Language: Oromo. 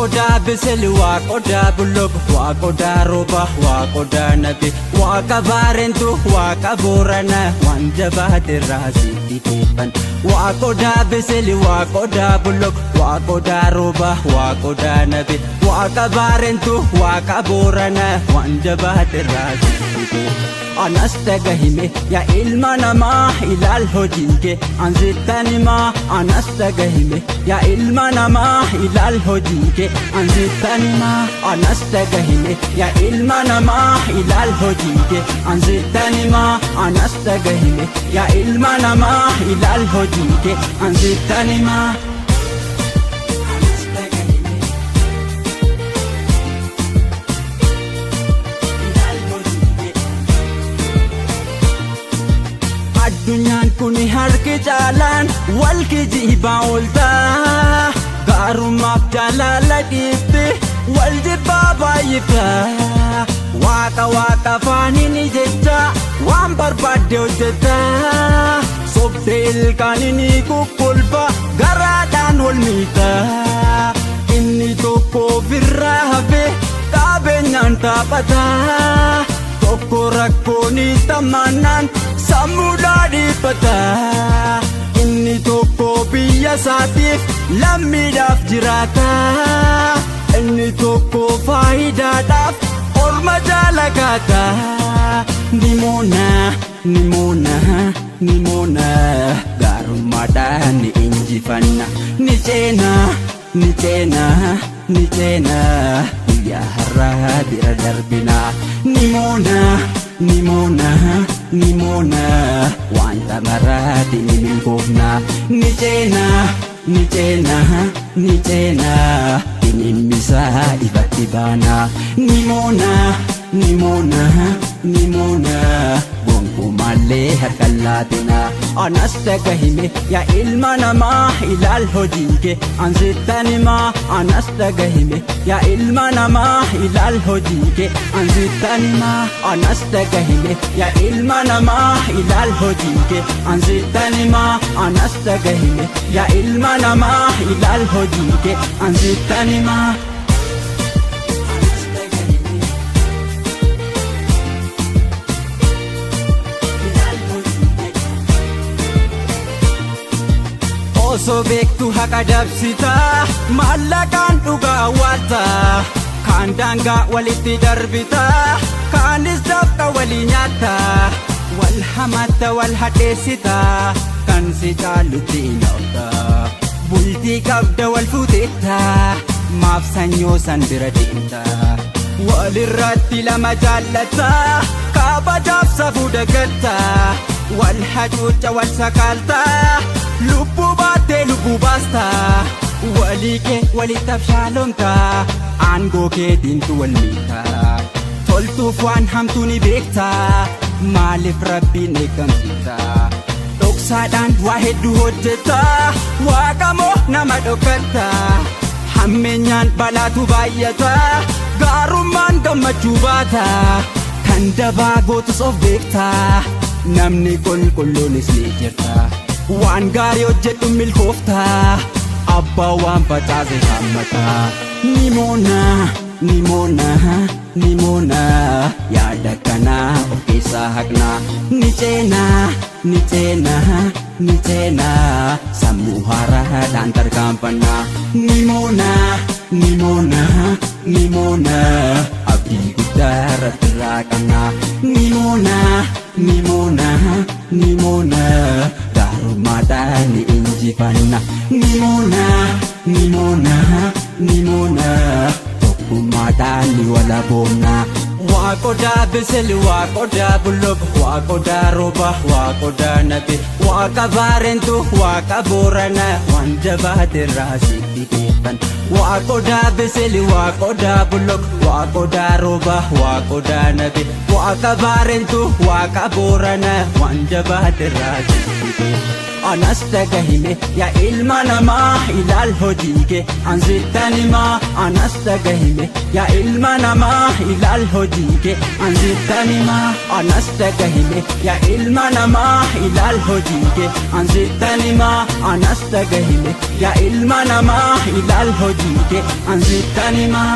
Waaqodaa bisil, waaqodaa bulluq, waaqodaa rooba, waaqodaa nabi, waaqa baarentu, waaqa boorana, waan jabaatirraa sitti teeffan. Waaqodaa bisil, waaqodaa bulluq, waaqodaa rooba, waaqodaa nabi, waaqa baarentu, waaqa boorana, waan jabaatirraa sitti teeffan. Anas dhagahime yaa ilma namaa, ilaal hojii kee ansittan himaa. Anas dhagahime yaa ilma namaa, ilaal hojii kee ansittan himaa. Anas dhagahime yaa ilma namaa, ilaal hojii kee ansittan himaa. Anas dhagahime yaa ilma namaa, ilaal hojii kee ansittan himaa. Anas dhagahime ilaal hojii kee. Addunyaan kun harki caalaan wal kijibaa ooltaa. Gaarummaaf jaalala dhiifte wal jibbaa baay'ifta. Waaqa waaqa afaaniin jecha waan barbaadde hojjetta. Sobdee ilkaaniin kukkulfa garaadhaan wal miita. Inni tokko ofirraa hafe qabeenyaan taphata. Tokko rakkoon tammaanaan sammuudhaa dhiibbata. Inni tokko biyya isaatiif lammiidhaaf jiraata. Inni tokko faayidaadhaaf orma jaalakata. Ni moona, ni moona, ni moona, gaarummaadhaan ni injifanna. Ni ceena, ni ceena, ni ceena, guyyaa har'aa bira darbina. Ni moona, ni moona, ni moona, wanta maraati ni milkoofna. Ni ceena, ni ceena, ni ceena, dhimmisaa ifatti baana. Ni moona, ni moona, ni moona, gonkumallee harka laatina. Anas dhagahime yaa ilma namaa, ilaal hojii kee ansittan himaa. Anas dhagahime yaa ilma namaa, ilaal hojii kee ansittan himaa. Anas dhagahime yaa ilma namaa, ilaal hojii kee ansittan himaa. Anas dhagahime yaa ilma namaa, ilaal hojii kee ansittan himaa. Anas dhagahime ilaal hojii kee. Osoo beektu haqa dabsitaa, maallaqaan dhugaa awwaalta. Kaan daangaa walitti darbitaa, kaanis dafqa walii nyaata. Wal hamatta, wal hadheessitaa, kan si caalutti hin. Bultii qabda, wal fuuteetta, maaf sanyoo san bira deemta? Walirratti lama jaallata, kabajaaf safuu dagatta. Wal hacuucca, wal sakaalta, lubbuu baattee lubbuu baasta. Walii kee walitti abshaalomta, aangoo keetiintu wal miita. Toltuuf waan hamtuu ni beekta, maaliif rabbiin eeggamsiifta? Dhoksaadhaan waa hedduu hojjeta, waaqa moo nama dhokatta? Hammeenyaan balaatu baay'ata, gaarummaan gammachuu baata. Kan dabaa gootus of beekta, namni qulqulluunis ni jirta. Waan gaarii hojjedhu milkoofta, abbaa waan facaase hammata. Ni moona, ni moona, ni moona, yaada kanaa of keessaa haqna. Ni ceena, ni ceena, ni ceena, sammuu haaraadhaan tarkaanfanna. Ni moona, ni moona, ni moona, abdii guddaa irratti irraa qabna. Ni moona, ni moona, ni moona, gaarummaadhaan ni injifanna. Ni moona, ni moona, ni moona, tokkummaadhaan ni walaboonna. Waaqodaa bisil, waaqodaa bulluq, waaqodaa rooba, waaqodaa nabi, waaqa baarentu, waaqa boorana, waan jabaatirraa sitti deeffan. Waaqodaa bisil, waaqodaa bulluq, waaqodaa rooba, waaqodaa nabi, waaqa baarentu, waaqa boorana, waan jabaatirraa sitti deeffan. Anas dhagahime yaa ilma namaa, ilaal hojii kee ansittan himaa. Anas dhagahime yaa ilma namaa, ilaal hojii. Hojii kee ansittan himaa, anas dhagahime. Yaa ilma namaa, ilaal hojii kee ansittan himaa, anas dhagahime. Yaa ilma namaa, ilaal hojii kee ansittan himaa.